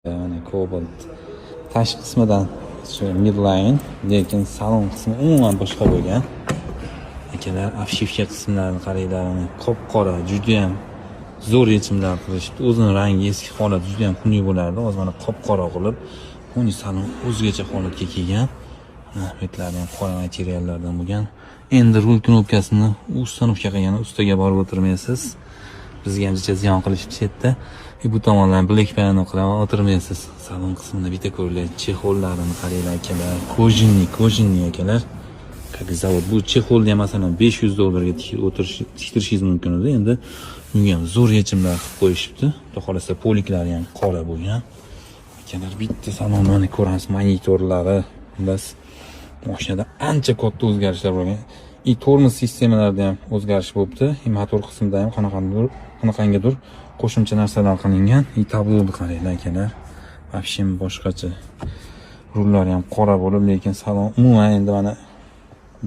Mana Cobalt tashqi qismidan shu midline, lekin salon qismi umuman boshqa bo'lgan. Akalar, обшивка qismlarini qaranglar, mana qop qora, judayam zo'r yechimlar qilishibdi. O'zini rangi eski holat judayam xunuk bo'lardi. Hozir mana qop qora qilib, xunuk salon o'zgacha holatga kelgan. Betlari ham qora materiallardan bo'lgan. Endi rul knopkasini установка qilgan, ustiga borib o'tirmaysiz. Bizga ham jicha ziyon qilishibdi chetda. И bu tomondan black piano qilaman, o'tirmaysiz. Salon qismini bitta ko'ringlar, чехол larini qaranglar, akalar. Кожаный, кожаный, akalar. Как zavod. Bu чехол ni ham, masalan, 500 dollarga o'tirish tiktirishingiz mumkin edi. Endi bunga ham zo'r yechimlar qilib qo'yishibdi. Xudo xohlasa, полик lari ham qora bo'lgan. Akalar, bitta salonni ko'ramiz, monitorlari. Xullas, mashinada ancha katta o'zgarishlar bo'lgan. И tormoz sistemalarida ham o'zgarish bo'libdi. И motor qismida ham qanaqangidir qo'shimcha narsalar qilingan. И tabloni qaranglar, akalar. Вообще boshqacha. Rullari ham qora bo'lib, lekin salon umuman endi mana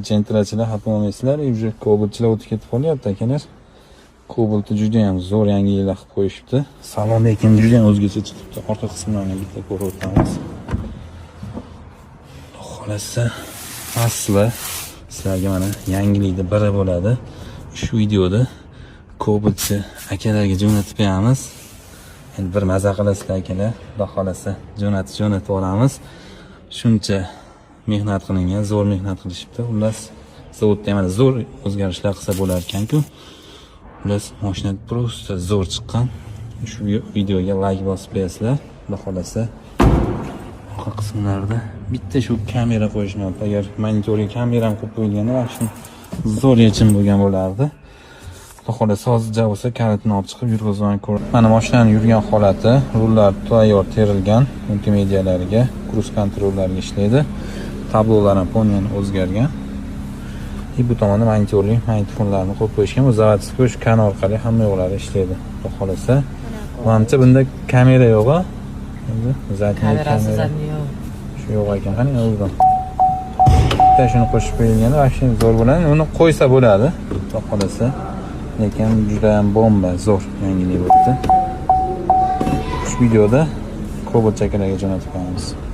Gentrachilar, xafa bo'lmaysizlar, уже Cobaltchilar o'tib ketib qolyapti, akalar. Cobaltni juda ham zo'r yangiliklar qilib qo'yishibdi. Salon lekin juda ham o'zgacha chiqibdi. Orqa qismlarini bitta ko'rib o'tamiz. Xohlasa, asli sizlarga mana yangilikni biri bo'ladi. Shu videoda Cobaltchi akalarga jo'natib qo'yamiz. Endi bir maza qilasizlar, akalar. Xudo xohlasa, jo'natib yuboramiz. Shuncha mehnat qilingan, zo'r mehnat qilishibdi. Xullas, zavodda ham mana zo'r o'zgarishlar qilsa bo'lar ekan-ku. Xullas, mashina просто zo'r chiqqan. Shu videoga layk bosib qo'yasizlar. Xudo xohlasa, orqa qismlarida bitta shu kamera qo'yishmabdi. Agar monitorga kamera ham qo'yib qo'yilganda, вообще zo'r yechim bo'lgan bo'lardi. Xudo xohlasa, hozir bo'lsa, kalitini olib chiqib yurg'izib ko'r. Mana mashinani yurgan holati, rullar tayyor terilgan, multimedialariga, круиз контроль larga ishlaydi. Tablolar ham полный o'zgargan. И bu tomonda monitorli magnitofonlarni qo'yib qo'yishgan. Bu заводской shu kan orqali hamma yoqlari ishlaydi. Xudo xohlasa. Manimcha, bunda kamera yo'q a? Endi задний Kamerasi kamera. Задний yo'q. Shu yo'q ekan. Qani o'zidan. Bitta shuni qo'shib qo'yilganda вообще zo'r bo'ladi. Uni qo'ysa bo'ladi. Xudo xohlasa. Lekin juda ham bomba, zo'r yangilik bo'libdi. Shu videoda Cobalt akalarga jo'natib qo'yamiz.